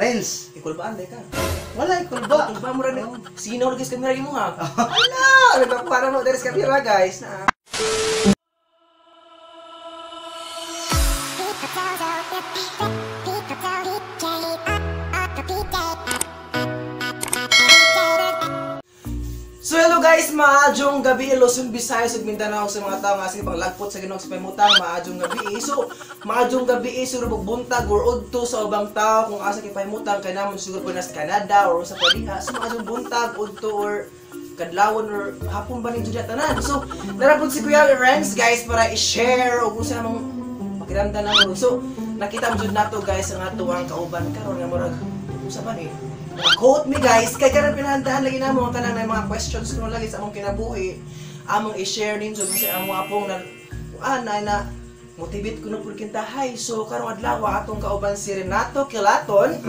Renz. Ikulbaan day ka. Wala ikulba. Ikulba mo rin. Sino guys kamera mo ha? Ala, nagpakuha mo diri sa kamera guys. Na. So hello guys, maadjong gabi Luzon, Visayas ug Mindanao sa mga tawo nga sige panglagpot sa Ginoo sa pahimutang, maadjong gabi. So maadjong gabi siguro buntag or udto sa ubang tao kung asa kay pahimutang kay namon siguro po nas Canada or sa padiha. So maadjong buntag, udto or kadlawon or hapon ba ninyo diya tanan. So narapod si Kuya Renz guys para i-share og unsa namong pakiramdam namo. So nakita mo jud nato guys ang atuang kauban karon nga murag unsa ba ni? Quote me guys, kay karon pinahandaan lagi namo ang kanang mga questions kuno lagi sa among kinabuhi. Among i-share ninyo kasi among apong na na na motivate kuno pud kintahay. So karong adlaw atong kauban si Renato Quilaton.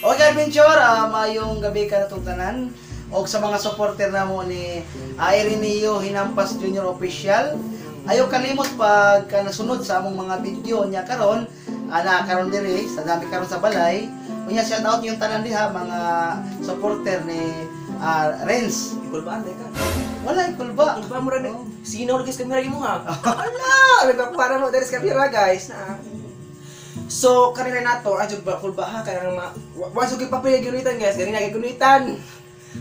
Okay, adventure, maayong gabi kanatong tanan og sa mga supporter namo ni Ireneo Hinampas Jr. Official. Ayaw kalimot pag nasunod sa among mga video niya karon, ana karon diri sa dami karon sa balay. Unya shout out yung tanan diha mga supporter ni Renz. Ikulbaan day ka. Wala ikulba. Ikulba mo rin. Sino guys kamera mo ha? Ala, nagpakuha mo diri sa kamera guys. Na. So kanina nato adyo ba kulba ha kanang mga wa sugay papel gunitan guys. Ganina gunitan.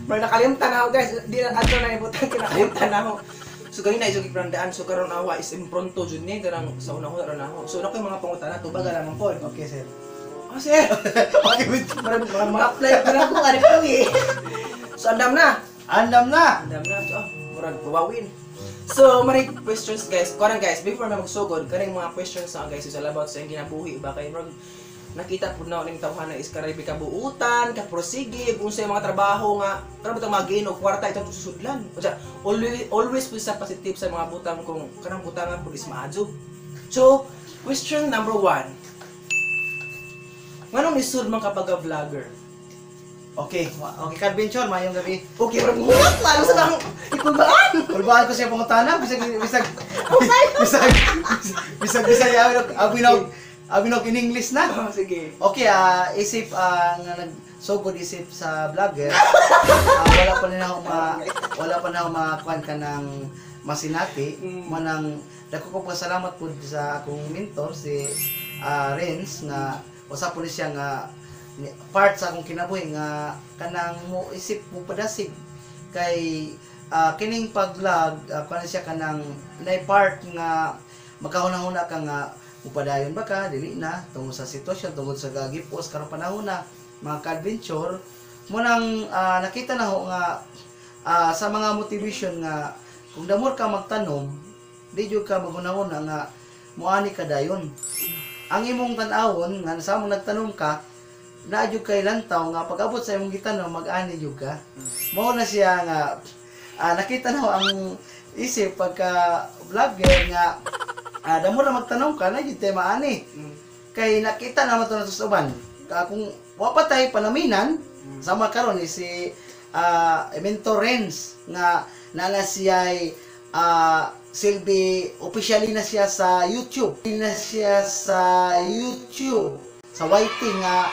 Murag nakalimtan ako guys. Di na adto na ibutan kay nakalimtan ako. So ganina isog iprandaan so karon awa is impronto jud ni kanang sa una-una ron ako. So na koy mga pangutana tubaga lamang pod. Okay sir. Oh, sir. Okay, wait. Marami mga ma-apply pa na ako ano po eh. So andam na. Andam na. Andam na. So, murag bawawin. So many questions guys. Karon guys, before na magsugod, kaning mga questions na guys is all about sa iyong kinabuhi ba kay murag nakita pud na ning tawhana is karabi kabuutan, kaprosige, kung sa mga trabaho nga karon butang mga gain og kwarta itong susudlan. O siya, always always pud sa positive sa mga butang kung kanang butangan pud is maadyo. So, question number 1. Nganong nisud man kapag vlogger? Okay, okay ka-adventure, maayong gabi. Okay, murag mulat lalo sa kang ikulbaan. Kulbaan ko siya pangutana, bisag bisag bisag bisag bisag abinog abinog in English na. Oh, sige. Okay, isip nga nagsugod isip sa vlogger. Wala pa na ako wala pa na ako makuan ka ng masinati. Manang dako ko pasalamat pud sa akong mentor si Renz nga usa po ni siya nga part sa akong kinabuhi nga kanang mo isip mo padasig kay kining pag-vlog kuan siya kanang nay part nga makahuna-huna ka nga mupadayon ba ka dili na tungod sa sitwasyon tungod sa gagipos karong panahon na mga ka-adventure mo nang nakita na ho nga sa mga motivation nga kung damor ka magtanom di jud ka maghuna-huna nga moani ka dayon. Ang imong tan-awon nga sa among nagtanom ka naa jud kay lantaw nga pag-abot sa imong gitanom mag-ani jud ka. Mao na siya nga nakita na ho ang isip pagka vlogger nga damo ra magtanom ka na jud tay maani. Kay nakita na man to nato sa uban. Kung wa pa tay panaminan sama karon ni si Mentor Renz nga naa siya silbi officially na siya sa YouTube. Na siya sa YouTube sa YT nga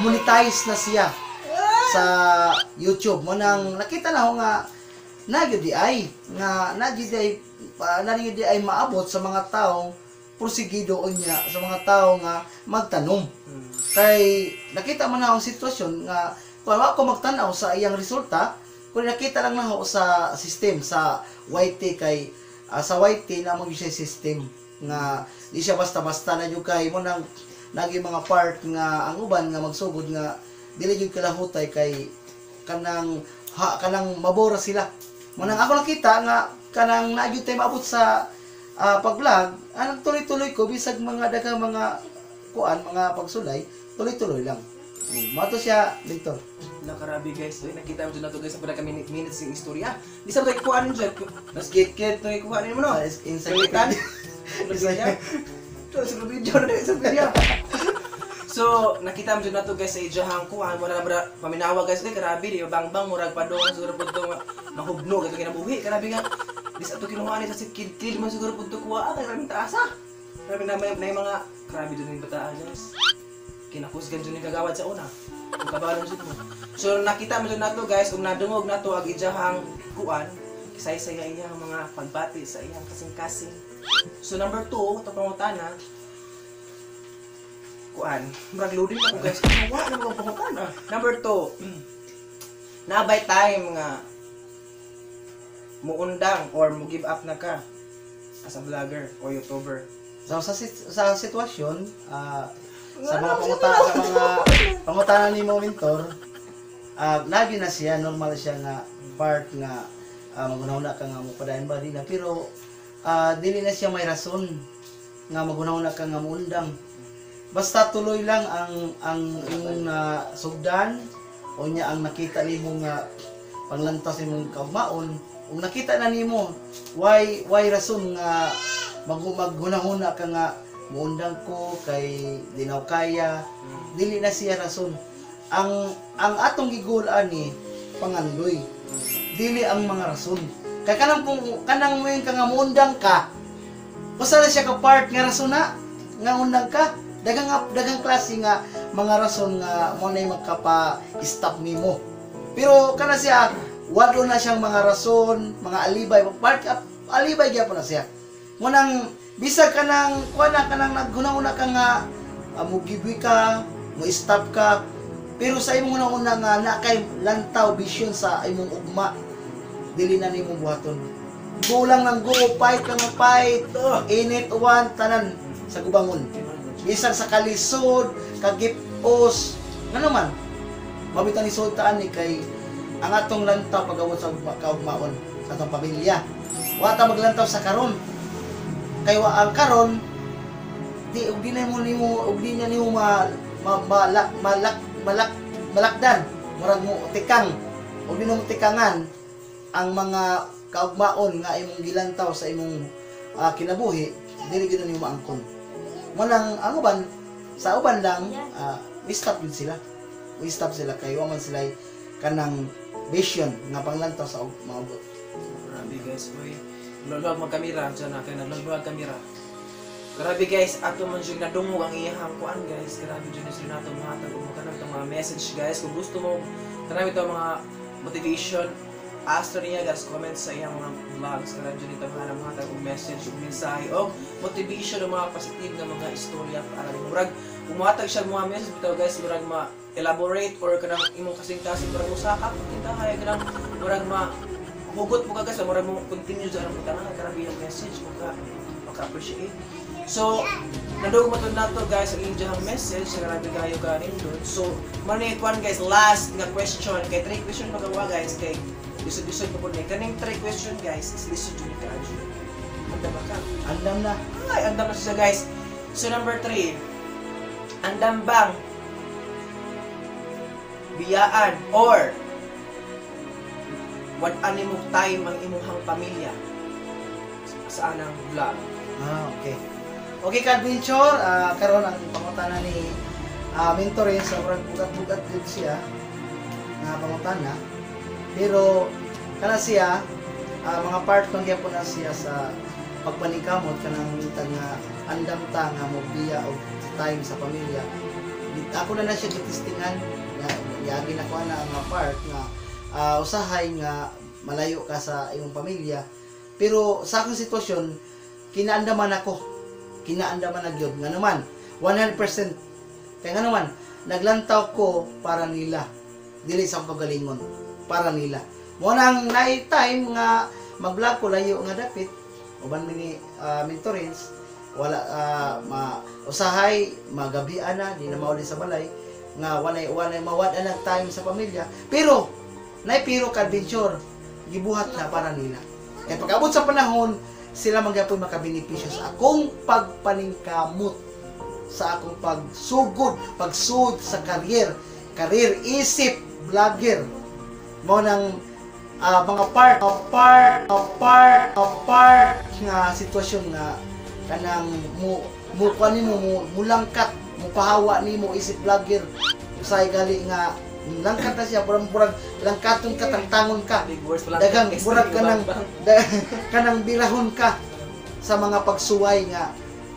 monetize na siya sa YouTube. Mo nang nakita na ho nga nagyud di ay nga nagyud ay nagyud di ay maabot sa mga taong porsigido niya sa mga tao nga magtanom. Kay nakita man na ang sitwasyon nga kung ako magtan-aw sa iyang resulta, kung nakita lang na ho sa system sa YT kay sa YT na mo siya system nga di siya basta-basta na jud kay mo nang nagi mga part nga ang uban nga magsugod nga dili jud kalahutay kay kanang kanang mabora sila. Mo nang ako nakita nga kanang na jud tay maabot sa pag-vlog, anang tuloy-tuloy ko bisag mga daghang mga kuan mga pagsulay, tuloy-tuloy lang. Mato siya, Victor. Nakarabi guys, eh, nakita mo dyan na to guys, sa kami minutes yung istorya. Di sa tayo kuhaan dyan. Mas gate-gate tayo kuhaan mo no? Encyclopedia. Encyclopedia na encyclopedia. So, nakita mo dyan na to guys sa ijahang kuhaan. Wala na ba paminawa guys. Kaya karabi, di ba bang-bang, murag padong, siguro po ito nga mahubno, gato kinabuhi. Karabi nga, di sa ito kinuha ni sa kid-kid mo siguro po ito kuha. Kaya karabing taasa. Karabi na may mga, karabi dyan yung bataan guys. Kinahusgan jud ni kagawad sa una. Kung kabalo jud mo. So nakita mo jud nato, guys, ug nadungog nato ang iyahang kuan, kisaysay nga iyang mga pagbati sa iyang kasing-kasing. So number 2, ito pangutana, kuan, murag loading ako, guys. Wa na mga pangutana. Number 2, naa bay time nga muundang or mo give up na ka as a vlogger or YouTuber? So sa sitwasyon, sa mga pangutana ni mo, mentor, lagi na siya, normal siya nga part nga maghuna-huna ka nga mo padayon ba di na, pero dili na siya may rason nga maghuna-huna ka nga muundang. Basta tuloy lang ang imong na sugdan o nya ang nakita nimo nga panglantaw imong kaugmaon, ug nakita na nimo, why rason nga maghunahuna ka nga muundang ko kay di na ko kaya? Dili na siya rason. Ang atong gi-goal ani pangandoy, dili ang mga rason, kay kanang kung kanang moingon ka nga muundang ka, usa na siya ka part nga rason na nga undang ka. Daghang klase nga mga rason nga mo na magkapa-stop nimo, pero kana siya walo na siyang mga rason, mga alibay, part alibay gyapon na siya. Mo nang bisag kanang kuan na kanang naghuna-huna ka nga mo give ka, mo stop ka, pero sa imong una nga na kay lantaw vision sa imong ugma, dili na nimo buhaton. Go lang ng go, fight lang ng fight, init, uwan, tanan sa gubangon. Bisan sa kalisod, kagipos, ngano man, mabitan ni sultaan ni kay ang atong lantaw pag-awon sa kaugmaon sa atong pamilya. Wa ta maglantaw sa karon. Kay wa ang karon di ug di na mo nimo ug di na nimo ma, ma, malak malak malak malakdan, murag mo tikang ug di na mo tikangan ang mga kaugmaon nga imong gilantaw sa imong kinabuhi, dili gyud na nimo maangkon. Mo nang ang uban, sa uban lang, we stop yun sila, we stop sila kay wa man sila kanang vision nga panglantaw sa maabot. Grabe, guys, boy. Nagluwag magkamera dyan na, kaya nagluwag kamera. Grabe, guys, ato man siya nadungog ang iyahang kuan, guys. Grabe dyan sila nato mga og kanang itong mga message, guys. Kung gusto mo kanang ito mga motivation, ask niya, guys, comment sa iyang mga vlogs. Grabe dyan ito mga mga og message ug mensahe og motivation o mga positive nga mga istorya para murag umuhatag siya mga message bitaw, guys, murag ma elaborate or kanang imong kasing-kasing murag usaka tindahay kanang murag ma hugot mo ka, guys, murag mo continue sa anong butang, grabe yung message maka maka-appreciate. So nadugog mo to nato, guys, ang inyong message, grabe kayo kanin dun. So man ni kwan, guys, last nga question kay three question magawa, guys, kay lisod-lisod pa po ni kaning three question, guys, is lisod jud ni kaayo. Andam ba ka? Andam na. Ay, andam na siya, guys. So number 3, andam bang biyaan or wad-an nimo time ang imuhang pamilya sa anang vlog? Ah, okay. Okay ka-adventure, karon ang pangutana ni mentor eh, sobrang bugat-bugat din siya nga pangutana. Pero kana siya, mga part man gyapon na siya sa pagpaningkamot kanang mintan nga andam ta nga mo biya og time sa pamilya. Ako na na siya gitestingan nga yagi na ko ana ang mga part nga usahay nga malayo ka sa imong pamilya. Pero sa akong sitwasyon, kinaandaman ako. Kinaandaman na gyud nga naman 100%. Kaya nga naman naglantaw ko para nila, dili sa akong kagalingon, para nila. Mo nang night time nga mag-vlog ko layo nga dapit uban mi ni mentorins, wala ma usahay magabian na di na mauli sa balay nga walay mawad na time sa pamilya, pero nay pero ka adventure gibuhat na para nila. Kaya pag-abot sa panahon, sila mangyapon makabenepisyo sa akong pagpaningkamot, sa akong pagsugod, pagsud sa career isip vlogger. Mo nang mga part, part, part, part nga sitwasyon nga kanang mo mo kuan nimo mo mulangkat, mo pahawa nimo isip vlogger. Usay gali nga langkat na siya, murag murag langkaton ka, tangtangon ka. Big words pala. Daghang murag kanang kanang birahon ka sa mga pagsuway nga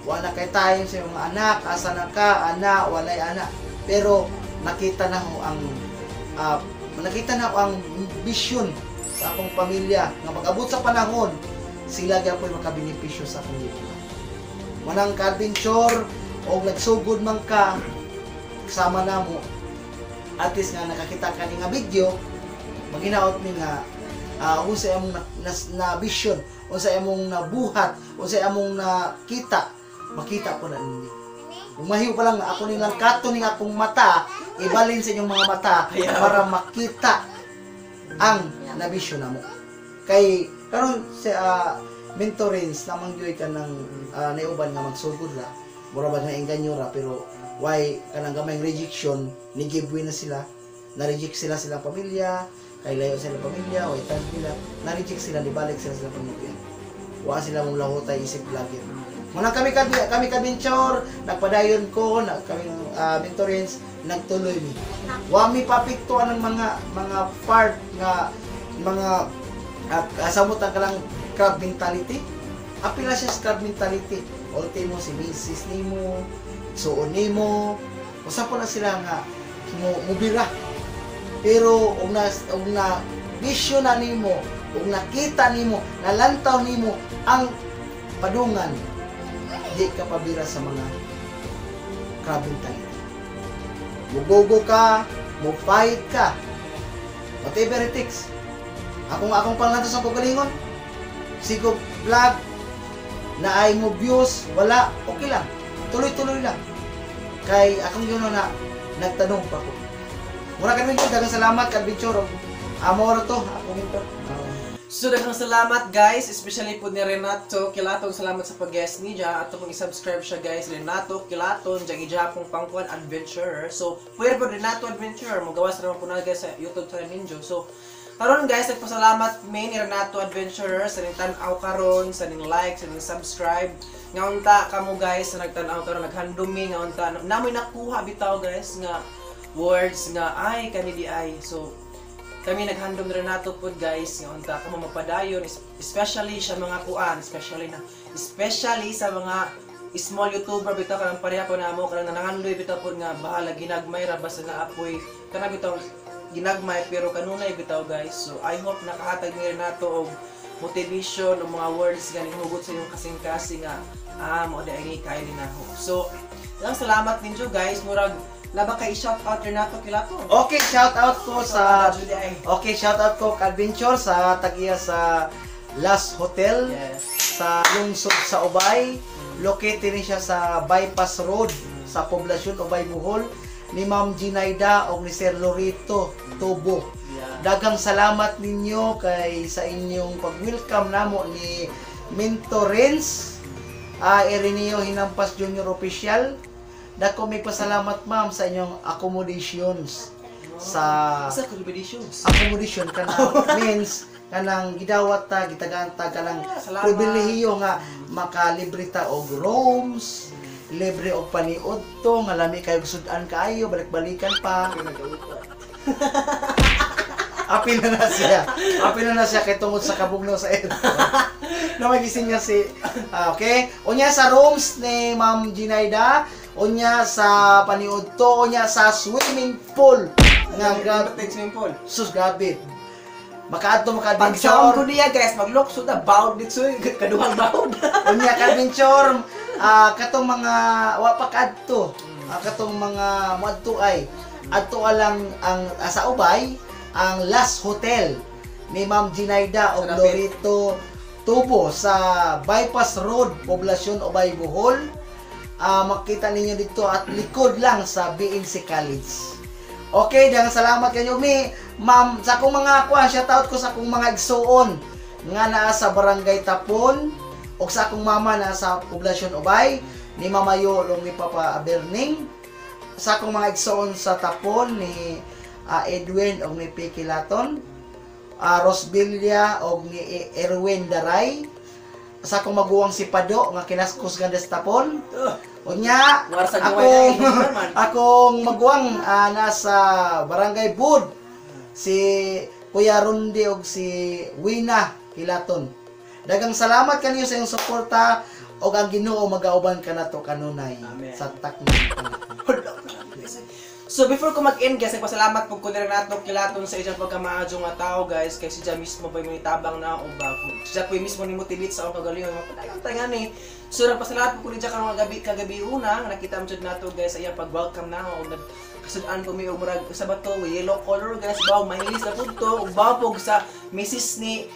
Wala kay time sa imong mga anak, asa na ka, ana, walay ana. Pero nakita na ho ang vision sa akong pamilya nga pag-abot sa panahon sila gyapon makabenepisyo sa akong gibuhat. Manang ka-adventure o nagsugod man ka kasama namo, at least nga nakakita ka ni nga video, maghinaot mi nga unsa among na vision, unsa among nabuhat, unsa among nakita, makita po na ninyo. Kung mahiw pa lang nga ako nilang kato ning akong mata, ibalin sa inyong mga mata Ayaw. Para makita ang nabisyon namo. Kay karon sa mentorings namang gyud ka ng naiuban nga magsugod ra. Mura ba nga engganyo ra, pero why kanang gamay rejection ni give way na sila, na-reject sila silang pamilya, kay layo sila pamilya, way time nila, na-reject sila, nibalik sila silang pamilya. Wa sila mong lahutay isip vlogger. Muna kami ka-adventure, nagpadayon ko, na, kami mentorings, nagtuloy mi. Wa mi papiktuan ng mga part nga mga samot ang kalang crab mentality. Apila siya sa crab mentality. Ultimo si misis nimo, suon nimo, usa po na sila nga mo mubira. Pero og na bisyo na nimo, ug nakita nimo, nalantaw nimo ang padungan, di ka pabira sa mga crab mentality. Mugogo ka, mo fight ka. Whatever it takes. Akong panglantaw sa kagalingon, sigo vlog, na ay mo views, wala, okay lang. Tuloy-tuloy lang. Kay akong yun na nagtanong pa ko. Mura kami daghang salamat ka-adventure. Amo ra to, ako mentor. So daghang salamat guys, especially po ni Renato Kilaton, salamat sa pag-guest niya. Ato pong i-subscribe siya guys, Renato Kilaton, diyang ija pong pangkuan adventurer. So, pwede po Renato Adventurer, magawas naman po na guys sa YouTube channel ninyo. So, karon guys, nagpasalamat mi ni Renato Adventurer sa ning tan-aw karon, sa ning like, sa ning subscribe. Nga unta kamo guys sa nagtan-aw karon, naghandom mi nga unta namoy nakuha bitaw guys nga words nga ay kani di ay. So, kami naghandom ni Renato pod guys nga unta kamo mapadayon, especially sa mga kuan, especially sa mga small YouTuber bitaw kanang pareha ko namo kanang nangandoy bitaw pod nga bahala ginagmay ra basta naapoy kanang bitaw ginagmay pero kanunay bitaw guys. So I hope nakahatag ni Renato og motivation o mga words ganing hugot sa inyong kasing-kasing nga mo di ay ni kaya ni naho. So daghang salamat ninyo guys. Murag laba kay shout out, Renato Kilaton. Okay, shout out ko sa Judy ay. Okay, shout out ko ka-adventure sa tagiya sa Last Hotel sa lungsod sa Ubay. Located ni siya sa Bypass Road sa Poblasyon Ubay, Bohol, ni Ma'am Ginaida o ni Sir Lorito Tubo. Daghang salamat ninyo kay sa inyong pag-welcome namo ni Mentor Renz, Ireneo Hinampas Jr. Official. Dako may pasalamat, ma'am, sa inyong accommodations sa Sa accommodations. Accommodation kanang means kanang gidawat ta, gitagaan ta kanang Ah, salamat. Pribilehiyo nga makalibre ta og rooms, libre og paniud to nga lami kayo sud-an kaayo, balik-balikan pa. Apil na na siya. Apil na na siya kay tungod sa kabugnaw sa aircon. Na magising niya si okay. Unya sa rooms ni Ma'am Ginaida, unya sa paniud to, unya sa swimming pool nga grabe. Swimming pool. Sus, grabe. Makaadto Pag sound ko maka-adventure. niya guys, maglukso na bawd dito, kaduhang bawd. Unya ka-adventure, katong mga wa pa kaadto. Katong mga moadto ay adto lang ang sa Ubay, ang Last Hotel ni Ma'am Ginaida og Sa dapit. Lorito Tubo sa Bypass Road, Poblasyon Ubay, Bohol. Makita ninyo dito at likod lang sa BNC College. Okay, daghang salamat kanyo mi. Ma'am, sa akong mga kuan, shout out ko sa akong mga igsuon nga naa sa Barangay Tapon ug sa akong mama naa sa Poblasyon Ubay, ni Mama Yolong, ni Papa Berning. Sa akong mga igsuon sa Tapon, ni Edwin ug ni Piki Laton, Rosbilla ug ni Erwin Daray. Sa akong maguwang si Pado nga kinaskos ganda sa Tapon. Unya, Mga sa akong akong maguwang nasa Barangay Bud, si Kuya Rundi og si Wina Hilaton. Daghang salamat kaniyo sa inyong suporta. Og ang Ginoo magauban kanato kanunay Amen. sa taknang panahon. So before ko mag-end, guys, nagpasalamat po ko nila nato kilaton sa iyang pagkamaadyo nga tao, guys, kay siya mismo pa yung tabang na o ba siya po yung mismo ni motivate sa akong kagalingon mga padayon tayo ni. So nagpasalamat po ko niya karong gabi kagabi una nga nakita mo jud nato, guys, sa iyang pag-welcome na o nagkasud-an po mi og murag sa bato yellow color, guys, baw mahilis na pud to ug baw pog sa misis ni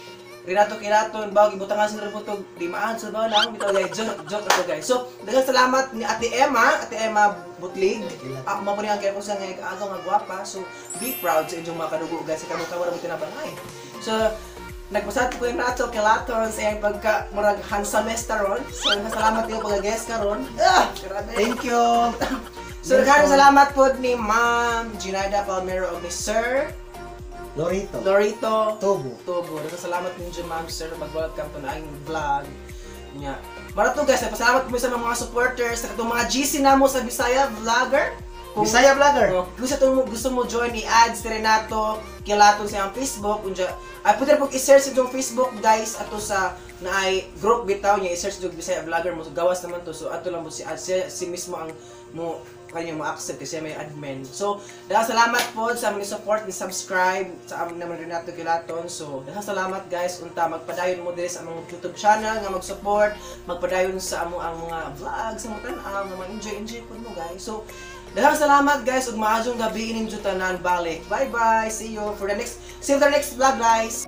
Renato Kilaton, bago ibutangan sa po to, di maan sa ba lang, bitaw, guys, joke, joke ako, guys. So, daghang salamat ni Ate Emma, Ate Emma Butlig. Ah, mao ni ang kaya ko sa nga agaw nga gwapa. So, be proud sa inyong mga kadugo, guys, sa kamo kamo ra mo tinabangay. So, nagpasat ko yung Renato Kilaton sa iyang pagka murag handsomesta ron. So, salamat niyo pag-guest karon. Ah, grabe. Thank you. So, daghang salamat po ni Ma'am Ginaida Palmero ug ni Sir Lorito. Lorito Tobo. Tobo. Daghang salamat ninyo, ma'am, sir, mag-welcome to na ang vlog. Nya. Marato, guys, pasalamat po sa mga supporters sa katong mga GC namo sa Bisaya Vlogger. Bisaya Vlogger. Oh, gusto mo join, i-add si Renato Kilaton sa iyang Facebook unja ay pwede po i-search sa iyong Facebook, guys, ato sa naay group bitaw niya, i-search jud Bisaya Vlogger mo gawas naman to. So ato lang mo si add siya, si mismo ang mo kanya mo accept kasi may admin. So daghang salamat po sa mga support ni subscribe sa among naman Renato Kilaton. So daghang salamat, guys. Unta magpadayon mo diri sa among YouTube channel nga mag-support, magpadayon sa among ang mga vlog sa mga tan-aw nga ma-enjoy enjoy pud mo, guys. So daghang salamat, guys, ug maayong gabi ninyo tanan balik. Bye bye. See you for the next see you for the next vlog, guys.